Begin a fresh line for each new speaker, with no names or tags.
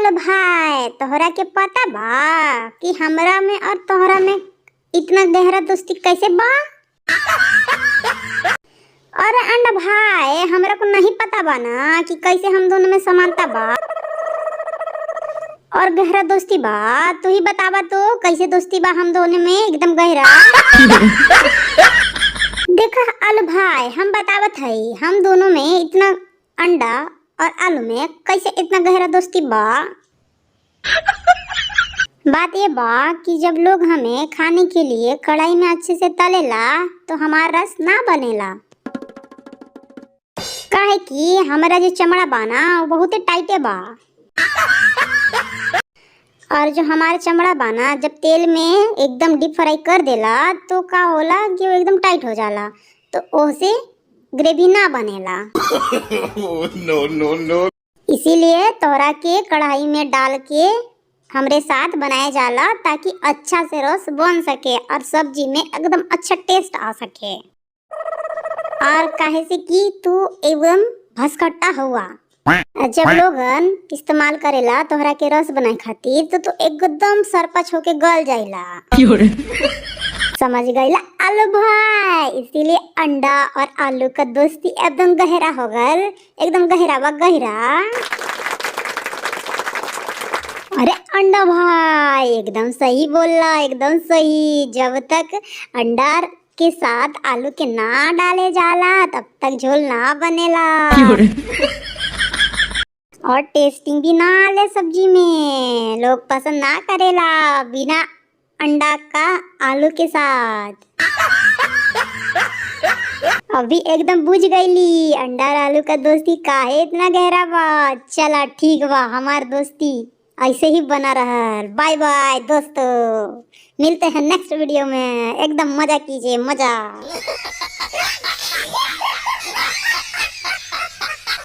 आलू भाई, तोहरा के पता बा कि हमरा में और तोहरा में इतना गहरा दोस्ती कैसे बा? अरे अंडा भाई, हमरा को नहीं पता बा ना कि कैसे हम दोनों में समानता बा और गहरा दोस्ती बा। तू ही बतावा तो कैसे दोस्ती बा हम दोनों में एकदम गहरा। देखा आलू भाई, हम बतावत हई हम दोनों में इतना अंडा और आलू में कैसे इतना गहरा दोस्ती बा। बात ये बा कि जब लोग हमें खाने के लिए कढ़ाई में अच्छे से तलेला तो हमारा रस ना बनेला, काहे कि हमारा जो चमड़ा बा ना वो बहुत टाइटे बा। और जो हमारा चमड़ा बा ना जब तेल में एकदम डीप फ्राई कर देला तो का होला कि वो एकदम टाइट हो जाला, तो ओसे ग्रेवी ना बनेला।
No, no, no.
इसीलिए तोहरा के कढ़ाई में डाल के हमरे साथ बनाया जाला ताकि अच्छा से रस बन सके और सब्जी में एकदम अच्छा टेस्ट आ सके। और काहे से कि तू एकदम भसकट्टा हुआ, जब लोगन इस्तेमाल करेला तोहरा के रस बनाए खातिर तो तू एकदम सरपच होके गल जाइला। समझ गईला आलू भाई? इसीलिए अंडा और आलू का दोस्ती एकदम गहरा हो गल, एकदम गहरा बा गहरा। अरे अंडा भाई एकदम सही बोला, एकदम सही। जब तक अंडा के साथ आलू के ना डाले जाला तब तक झोल ना बनेला और टेस्टिंग भी ना आले सब्जी में, लोग पसंद ना करेला बिना अंडा का आलू के साथ। अभी एकदम बुझ गईली अंडा और आलू का दोस्ती काहे इतना गहरा बा। चला ठीक बा, हमार दोस्ती ऐसे ही बना रहल। बाय बाय दोस्तों, मिलते हैं नेक्स्ट वीडियो में। एकदम मजा कीजिए, मजा।